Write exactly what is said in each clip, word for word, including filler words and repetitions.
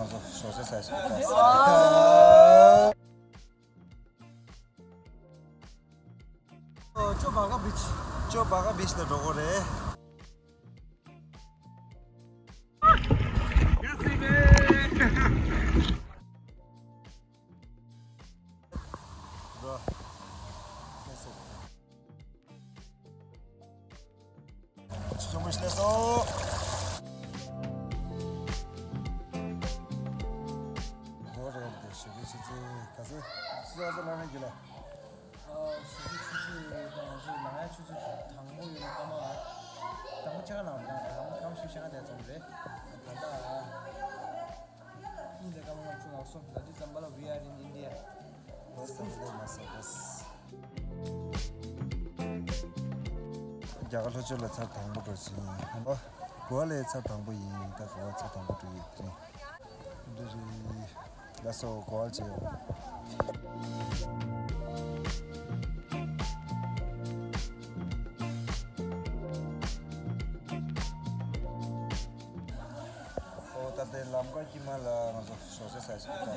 ཞོགས་ཇ་ཟ་ཞིག་ད། ཅོ་བ་ག་བིཆ། ཅོ་བ་ག་བིཆ་ལ་འགྲོ་གོ་རེད། ཆུ་ཆུང་མོ་ཞིག་སླེབས་སོང་། འགྲོ་རེད་དེ་ཞུ་གི་ཆུ་ཚོད་ག་ཚོད། ཆུ་ཚོད་ག་ཚོད་ལངས་རེད་རྒྱུ་ལ། ཨ་ཞུ་གི་ཆུ་ཚོད་ད་ང་ཚོ་ལངས་ཡ་ཆུ་ཚོད་དང་པོ་ཡོད་ན་སྐར་མ་དང་པོ་ཆ་ག་ལངས་དང་དང་པོ་སྐར་མ་བཞི་ཤ་ག་དེ་ཚོད་རེད། ད་ལྟ་ཨིན་ཇི་སྐར་མ་ལྔ་བཅུ་ང་གསུམ། ད་དུས་ཙམ་པ་ལ་we are in India། བོས་ད་ལེ་མ་སོ་བོས། རྒྱ་གར་ལྷོ་ཕྱོགས་ལ་ཚར་དང་པོ་འགྲོ་ཆེན་ཡིན། ཨོ། གོ་བ་ལའི་ཚར་དང་པོ་ཡིན། ད་གོ་བ་ཚར་དང་པོ་འགྲོ་ཡོད་དེ་རིང་། འདི་རེད། ལགས་སོ་གོ་བ་བྱེད། ཨོ་ད་ལྟའི་ལམ་ཀ་དཀྱིལ་མ་ལ་ང་ཚོ་ཞོགས་ཇ་ཟ་ཞིག་ད།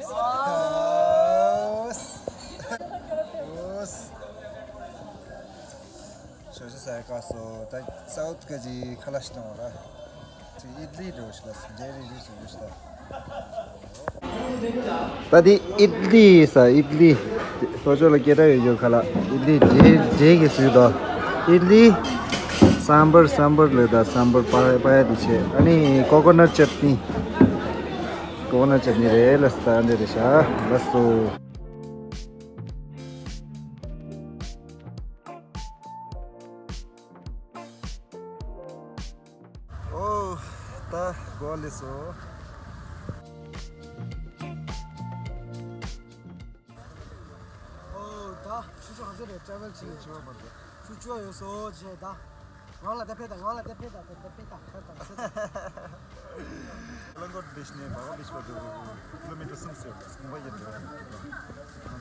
ཞོགས་ཇ་ཟ་ཡ་ཀ་སོ་ད་སའུ་ཐི་ཀ་ཅི་ཁ་ལ་ཤི་ཏང་ར། ཅི་ཨིད་ལི་འགྲོ་ཤི་ལ་སི་ཇེ་རི་རི་སུ་རི་ཤི་ད། ད་དེ་ཨིད་ལི་ས་ཨིད་ལི། ལྷོ་ཕྱོགས་ལ་སྐད་གྲགས་ཡོད་རྒྱུ་ཁ་ལ་ཨིད་ལི་ཇེ་ཇེ་གི་སུ་དོ། ཨིད་ལི། སམ་བར་སམ་བར་ལ་ད་སམ་བར་པ་པ་ཡ་དེ་ཆེ། ཨ་ནི་ཀོ་ཀོ་ནཊ་ཅཊ་ནི། ཀོ་ཀོ་ནཊ་ཅཊ་ནི་རེད་ལ་ས་ད་འདི་རེད་ཤ་ལ་སོ། ཨོ། ད་གོ་ལེ་སོ། ཨོ་ད་ཆུ་ཚོད་ག་ཚོད་རེད་ཊེ་རེ་ཝལ་བྱས། ཆུ་ཚོད་བཅུ་པ་ཡོད་སོ་བྱས་ད། ངང་ལ་ད་ཕེབས་དང་ངང་ལ་ད་ཕེབས་དང་ད་ཕེབས་དང་ཕེབས་དང་ཕེབས་དང་། གླང་འཁོར་བིཆ་ནས་བྷ་ག་བིཆ་བར་དུ་ཀི་ལོ་མི་ཊར་སུམ་ཅུ་ཡོད་པ་གོམ་པ་རྒྱབ་འགྲོ་ཡ། ང་ཚོ་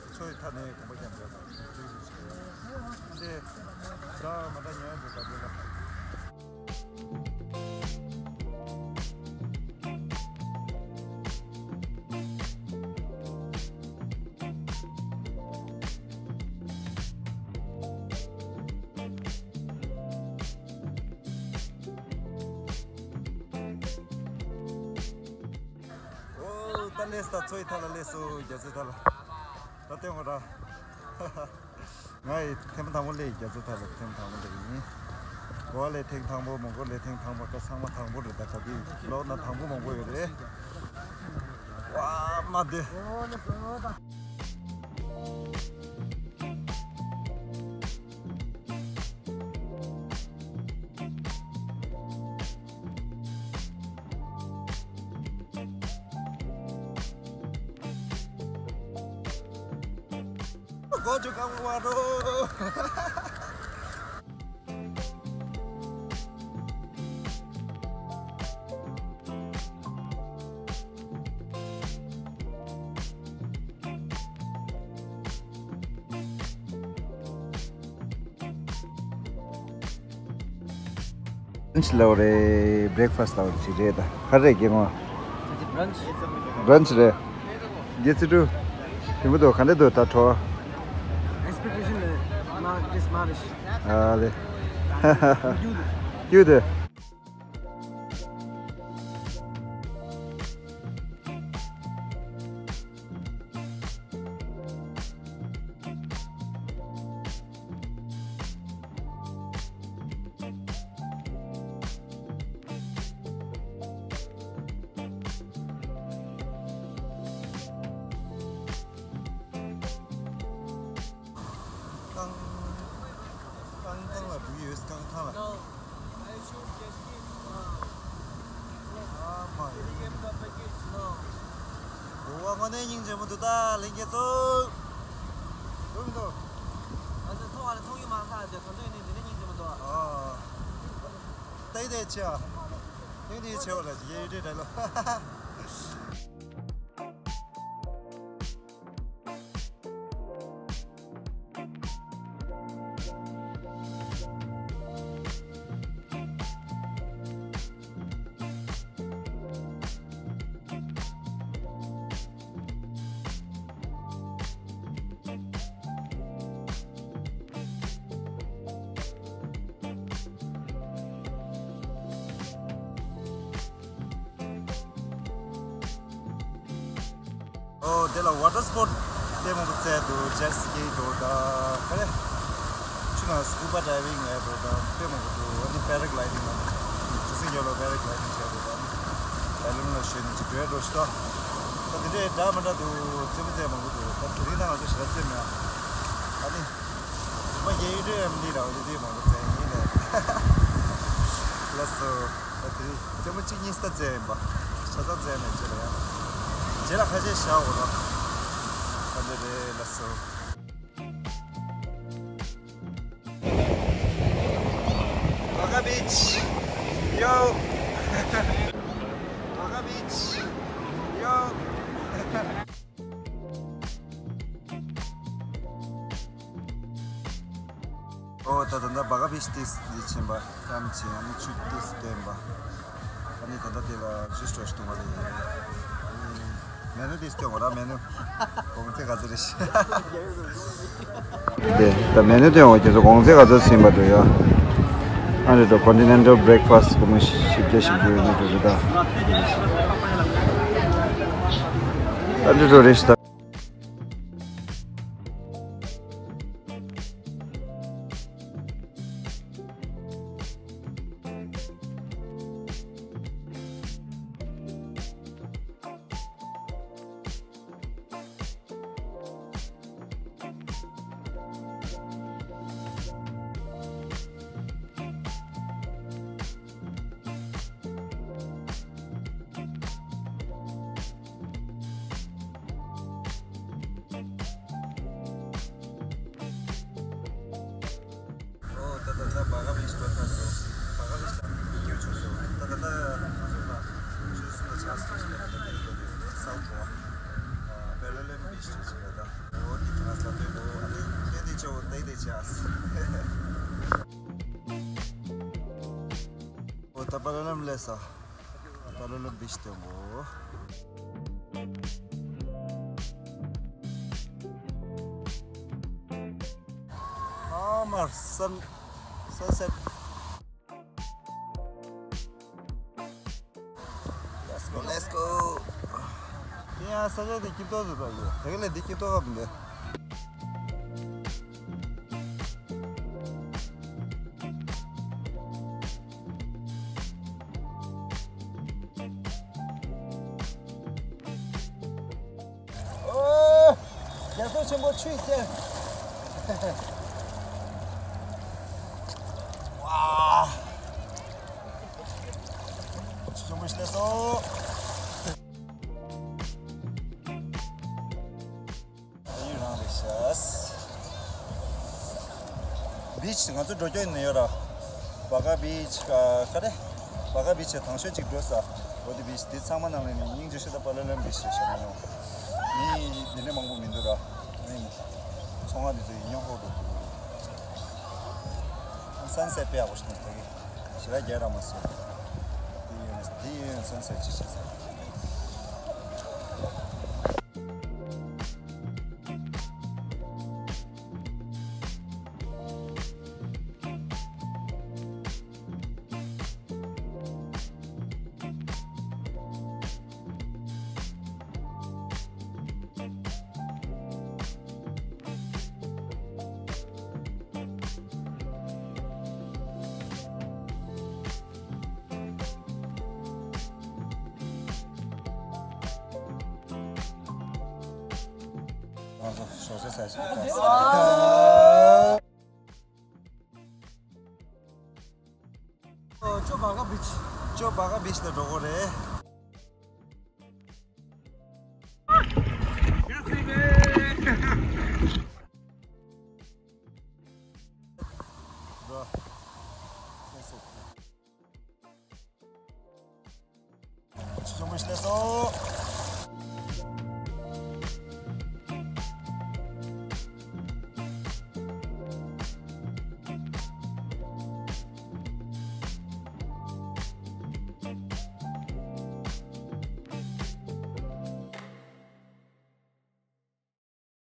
མཚོ་ཡི་མཐའ་ནས་གོམ་པ་རྒྱབ་འགྲོ་ཡ་དང་། དེ་འདྲ་མ་འདྲ་ཉོ་ཡ་འདུག་ག་དེ་ལ། ཨོ་ད་སླེབས་ད་མཚོ་ཡི་མཐའ་ལ་སླེབས་སོ་རྒྱ་མཚོའི་མཐའ་ལ། ད་ལྟོས་ངོ་ར། ང་ཡི་ཐེངས་མ་དང་པོ་སླེབས་ཡིན། རྒྱ་མཚོའི་མཐའ་ལ་ཐེངས་མ་དང་པོ་སླེབས་ཡིན། གོ་བ་ལའི་ཐེངས་དང་པོ་མོན་གྷོ་ལའི་ཐེངས་དང་པོ་ད་ཚང་མ་དང་པོ་རེད། ད་ད་དུས་ལོག་ན་དང་པོ་མང་པོ་ཡོད་རེད། ཝ་མ་དེ། གོ་ཆུ་གང་བ་རོ། Brunch ལབ་རེད། Breakfast ལབ་རེད་ཅིག་རེད་ད། ག་རེ་རེད་སྐྱེ་ངོ་། Brunch། Brunch རེད། དགེ་ཚུལ་གྲུབ། དེ་མོ་འདུག་ག་འདྲ་འདུག་ད་བྲོ་བ། Expectation ལས་མ་དེས་མ་རེད། ཨ་ལེ། Cute འདུག་རྐང་རྐང་ཐང་ལ་འགྲོ་གི་ཡོད། རྐང་ཐང་ལ། ཨ་མ་ཡ། འགྲོ་བ་དངོས་གནས་སྙིང་རྗེ་མོ་འདུག་ད་ལྷན་རྒྱས་ཚོ། འགྲོ་མི་འདུག་ང་ཚོ་ཐོག་ལ་མཐོང་གི་མ་ཁ་ཅེ་གང་འདྲ་ཡིན་ནི་འདི་ནས་སྙིང་རྗེ་མོ་འདུག་ཨ། ཏེ་ཏེ་ཆེ་བ། ཏེ་ཏེ་ཆེ་བ་ལ་ཡེ་ཡེ་ཏེ་ལོ། ཨོ་དེ་ལ་ཝ་ཊར་སི་པོར་ཊི་དཔེ་མང་པོ་རྩེ་འདུག་ཇེ་ཊི་སི་ཀི་འདུག་ད་ག་རེ། ཆུ་ནང་སྐུ་བ་ཌའི་ཝིང་ལབ་འདུག་ད་དཔེ་མང་པོ་འདུག་ཨ་ནི་པེ་ར་གི་ལའི་ཌིང་ལ་གྲུ་གཟིངས་རྒྱབ་ལ་པེ་ར་གི་ལའི་ཌིང་བྱས་འདུག་ད་ཨ་ནི་བེ་ལུན་ལ་ཞོན་ནས་ཅིག་འགྲོ་འགྲོ་ཞིག་ད་ད་དེ་འདྲའི་འདྲ་མི་འདྲ་འདུག་རྩེད་མོ་རྩེ་མང་པོ་འདུག་ད་དེ་རིང་ད་ང་ཚོ་ཞེ་དྲག་རྩེ་མེད་ཨ། ཨ་ནི་རིམ་པ་རྒྱག་ཡུལ་འདྲ་ཡང་མི་འདྲ་བ་དེ་དེ་མང་པོ་རྩེ་ཡིན་ལས། ལགས་སོ། ད་དེ་རིང་རྩེད་མོ་གཅིག་གཉིས་ད་རྩེ་ཡིན་པ། ཆ་ཚང་རྩེ་མེད་ཅེས་ལ་ཡང་། རྗེས་ལ་ཁ་ཤས་བཞག་འོ་ལ། ད་འདི་རེད་ལགས་སོ། Baga Beach. Yo. Baga Beach. Yo. ཨོ་ད་ད་ད་བ་ག་བི་ཆི་ཏིས་འདི་ཕྱིན་པ་ཀམ་ཆེ་ཨ་ནི་ཆུ་ཏིས་བསྟན་པ། ཨ་ནི་ད་ད་དེ་ལ་ཞུ་སྤྲོ་ཞིག་གཏོང་བ་རེད། ཨ་ནི་མེ་ནུ་ཏིས་སྟོན་བ་ར་མེ་ནུ། གོང་ཚད་ག་ཚོད་རེད་ཤི། དེ་ད་མེ་ནུ་སྟོན་བ་ཁྱེད་ཚོ་གོང་ཚད་ག་ཚོད་ཟིན་པ་འདུག་ཡ། ཨ་ནི་ད་continental breakfast གོ་མི་ཞིབ་རྒྱ་ཞིག་འདུག་ཡ་ནི་འགྲོ་རེད་ད། ཨ་ནི་འགྲོ་རེད་ཤི་ད། ཨོ་ད་ད་ད་བ་ག་བི་ཆི་འགྲོ་ཚར་སོང་། བ་ག་བི་ཆི་ལ་མི་སྐྱོ་ཆུ་སོང་། ད་ད་ད་ང་ཚོ་ལ་ཆུ་སུམ་ལ་ཆགས་སོང་ཞིག་ད་ད་ད་ད་ས་འགྲོ་བ། པེ་ར་ལེལ་བི་ཆི་ཞིག་ད་ད། ཨོ་དེ་ཁྱེད་རང་ལ་སྟོན་དགོས། ཨ་ནི་ཁྱེད་དེ་ཆོ་ད་དེ་ཆགས། ཨོ་ད་པེ་ར་ལེལ་ལས་ས། པེ་ར་ལེལ་བི་ཆི་སྟོན་དགོས། ཨ་མར་སན་སན་སེཊ། Let's go, let's go. དེ་ཡང་ས་ཆ་དེ་སྐྱིད་ཏོག་ཏོ་འདུག་དེ་ག་ལས་འདི་སྐྱིད་ཏོག་ག་མི་འདུག་ཨོ། རྒྱ་མཚོ་ཆེན་པོ་ཆུ་ཡི་རྩེར། ཝ། ཆུ་ཆེན་པོ་ཞིག་སླེབས་སོང་། ཡུན་རིང་རེད་ཤག་བི་ཆི་ང་ཚོ་འགྲོ་སྐྱོད་ནས་ཡོད་ར། བ་ག་བི་ཆི་ག་ག་རེ། བ་ག་བི་ཆི་དང་ཤོས་གཅིག་འགྲོ་ས། འོ་དེ་བི་ཆི་དེ་ཚང་མ་ནང་ལས་ནི་སྙིང་རྗེ་ཤོས་ད་པ་ལ་ལོན་བི་ཆི་ཞེས་བྱ་མ་ཡོང་། མི་འདི་འདྲ་མང་པོ་མི་འདུག་ར། ཨ་ནི་ཚོང་ཁང་འདི་ཚོ་ཡིན་ཉོག་ཧོ་འགྲོ་འདུག་སན་སེཊ་དཔེ་ཡག་པོ་ཞིག་འདུག་ད་གི་ཞེ་དྲག་རྒྱག་ར་མ་སོང་། དེ་ཡིན་དེ་ཡིན་སན་སེཊ་ཅི་བྱེད་ས། ང་ཚོ་ཞོགས་ཇ་ཟ་ཞིག་ཨོ་ཅོ་བ་ག་བི་ཆི། ཅོ་བ་ག་བི་ཆི་ལ་འགྲོ་གི་རེད།